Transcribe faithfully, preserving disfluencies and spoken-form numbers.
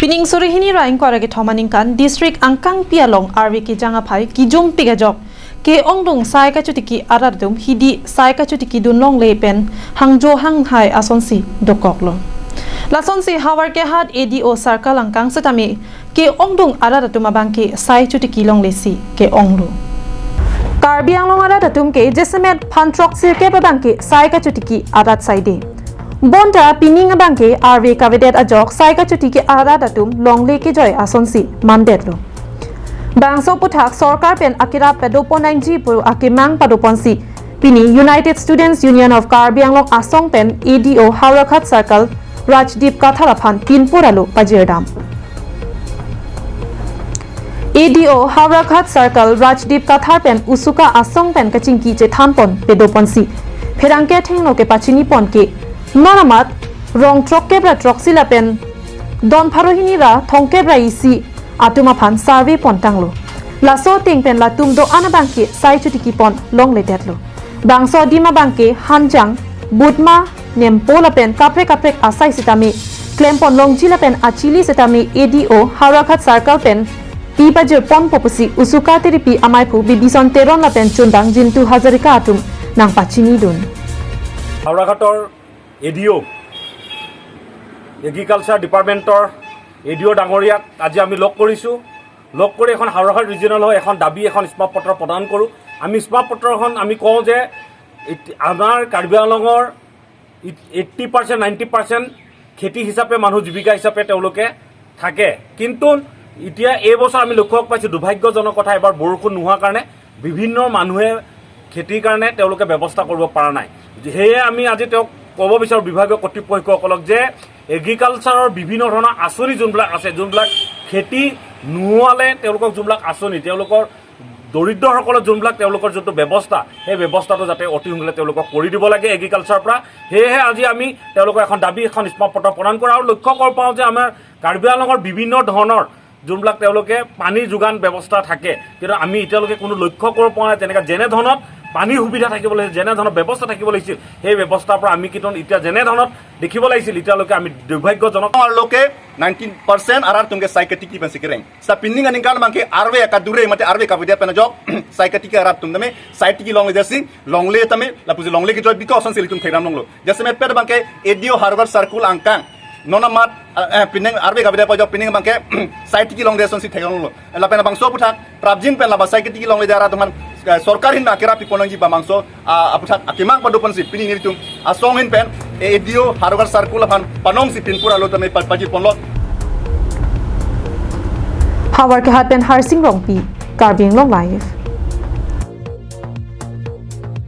Ning suri hini ra ingkoi ra kethom aningkan district angkangpi along arve kejang aphai kijum pik ajok ke-ongdung sai kachotiki arat atum hidi sai kachotiki dun longle pen hangjo hanghai asonsi dokoklo. Lasonsi Howraghat A D O circle angkang setame ke-ongdung arat atum abangke sai chotiki longle si ke-onglo. Karbi Anglong arat atum ke jasemet phan throksi kep abangke sai kachotiki arat saide. Bonta pining abangke arve kavedet ajok sai kachotiki arat atum longle kejoi asonsi mandetlo. Bangso aputhak sorkar pen akirap padopon nangji pu akemang padoponsi pini United Students Union of Karbi Anglong asong pen A D O Howraghat circle Rajdeep Kathar aphan pinpur alo pajirdam. A D O Howraghat circle Rajdeep Kathar pen usuka asong pen kachingki chethanpon padoponsi pherangke athengno kepachinipon ke non amat rong throkkep ra throksi lapen don pharo hini ra thomkep ra isi atum aphan survey pontanglo. Laso ateng pen latum do-an abangke sai chotikipon longledetlo. Bangso adim abangke Hanjang, Budma, Nempo lapen kaprek kaprek asai setame klempon longji lapen achili setame A D O Howraghat circle pen pi pajirponpo pusi usuka tiripi amaiphu Bibison Teron lapen chundang Jintu Hazarika atum nangpachinidun. হাওৰাঘাটৰ A D অ' এগ্ৰিকালচাৰ ডিপাৰ্টমেণ্টৰ A D অ' ডাঙৰীয়াক আজি আমি লগ কৰিছোঁ। লগ কৰি এখন হাওৰাঘাট ৰিজনেল হৈ এখন দাবী, এখন স্মাপ পত্ৰ প্ৰদান কৰোঁ। আমি স্মাপ পত্ৰখন আমি কওঁ যে এতি- আমাৰ কাৰ্বি আংলঙৰ এইটি পাৰ্চেণ্ট নাইণ্টি পাৰ্চেণ্ট খেতি হিচাপে মানুহ জীৱিকা হিচাপে তেওঁলোকে থাকে। কিন্তু এতিয়া এই বছৰ আমি লক্ষ্য পাইছোঁ দুৰ্ভাগ্যজনক কথা, এবাৰ বৰষুণ নোহোৱাৰ কাৰণে বিভিন্ন মানুহে খেতিৰ কাৰণে তেওঁলোকে ব্যৱস্থা কৰিব পৰা নাই। সেয়ে আমি আজি তেওঁক ক'ব বিচাৰোঁ বিভাগীয় কৰ্তৃপক্ষসকলক যে এগ্ৰিকালচাৰৰ বিভিন্ন ধৰণৰ আঁচনি যোনবিলাক আছে, যোনবিলাক খেতি নোহোৱালে তেওঁলোকক যোনবিলাক আঁচনি, তেওঁলোকৰ দৰিদ্ৰসকলৰ যোনবিলাক তেওঁলোকৰ যোনটো ব্যৱস্থা, সেই ব্যৱস্থাটো যাতে অতি সোনকালে তেওঁলোকক কৰি দিব লাগে এগ্ৰিকালচাৰৰ পৰা। সেয়েহে আজি আমি তেওঁলোকক এখন দাবী, এখন স্মাপ পত্ৰ প্ৰদান কৰা আৰু লক্ষ্য কৰিব পাওঁ যে আমাৰ কাৰ্বি আংলঙৰ বিভিন্ন ধৰণৰ যোনবিলাক তেওঁলোকে পানী যোগান ব্যৱস্থা থাকে, কিন্তু আমি এতিয়ালৈকে কোনো লক্ষ্য কৰিব পৰা নাই। তেনেকুৱা যেনে ধৰণত পানীৰ সুবিধা থাকিব লাগিছিল, যেনে ধৰণৰ ব্যৱস্থা থাকিব লাগিছিল, সেই ব্যৱস্থাৰ পৰা আমি কিন্তু এতিয়া যেনে ধৰণত দেখিব লাগিছিল, এতিয়ালৈকে আমি দুৰ্ভাগ্যজনক। Loke ninety percent arat atum ke sai ketiki pensi kereng. Sa pining aningkan abangke arve akadure mate arve kavedet pen ajok sai ketiki arat atum tame sai tiki longle jasi longle tame lapusi longle kejoi biko asonsi ilitum thegram longlo. Jasemet pet abangke A D O Howraghat circle angkang non amat eh, pining arve kavedet pen ajok pining abangke sai tiki longle asonsi thegram longlo. Lapen abangso aputhak prapjin pen laba sai ketiki longle arat atum aphan eh, sorkar ahin akira piponangji abangso ah, aputhak akemang padoponsi pini nelitum asong ahin pen A D O Howraghat circle aphan panongsi pinpur alo tame pa- pajirponlo. Howraghat pen Harsing Rongpi, Karbi Anglong Live.